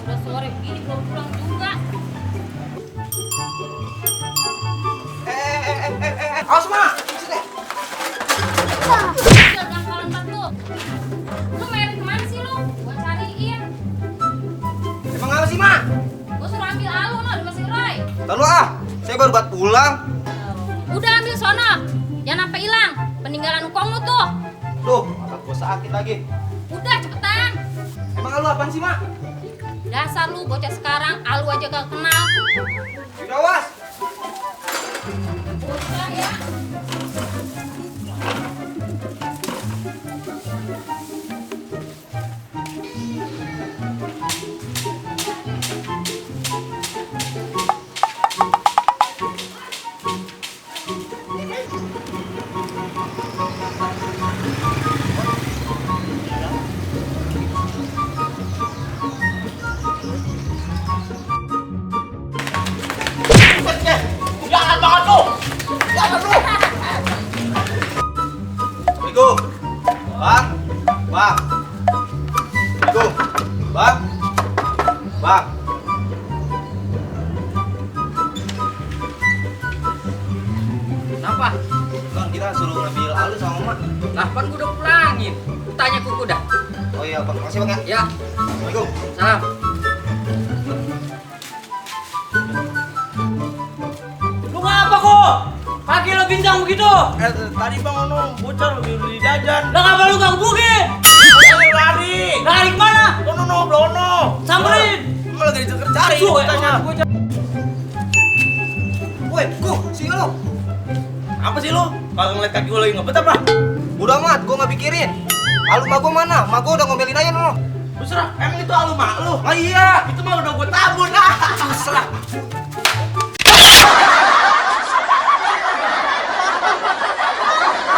Udah sore begini belum pulang juga. Awas, Ma. Sini. Jangan kalah empat lu. Lu Mary kemana sih lu? Gua cariin. Emang apa sih, Ma? Gua suruh ambil alu no di Mesin Rai. Lalu saya baru buat pulang. Udah ambil sono. Jangan sampai hilang. Peninggalan ukong lu tuh. Duh, mata gua sakit lagi. Udah cepetan. Emang alu apaan sih, Ma? Dasar lu bocah sekarang alu aja gak kenal. Udah, awas. Udah ya. Jangan banget lu. Jangan lu. Assalamualaikum. Bang. Bang. Assalamualaikum. Bang. Bang. Kenapa? Bang, kita suruh ngambil alu sama Mama. Lah kan gua udah pulangin. Tanya kuku dah. Oh iya, Bang. Makasih, Bang ya. Ya, Assalamualaikum. salam. Lu ngapa kok? Kaki lo bintang begitu? Tadi Bang Ono bocor beli jajan. Lah ngapa lu gak hubungin? Lari. Lari kemana? Ono, Blono. Samperin! Malah lagi cari Su, bocahnya. gua Woi, sini lu. Apa sih lu? Kalau ngeliat kaki gua lagi ngebet apa? Udah amat, gua nggak pikirin. Alu mak gua mana? Mak gua udah ngomelin aja lu. Terserah, emang itu alu mak lu? Oh iya, itu mah udah gua tabur lah. Terserah.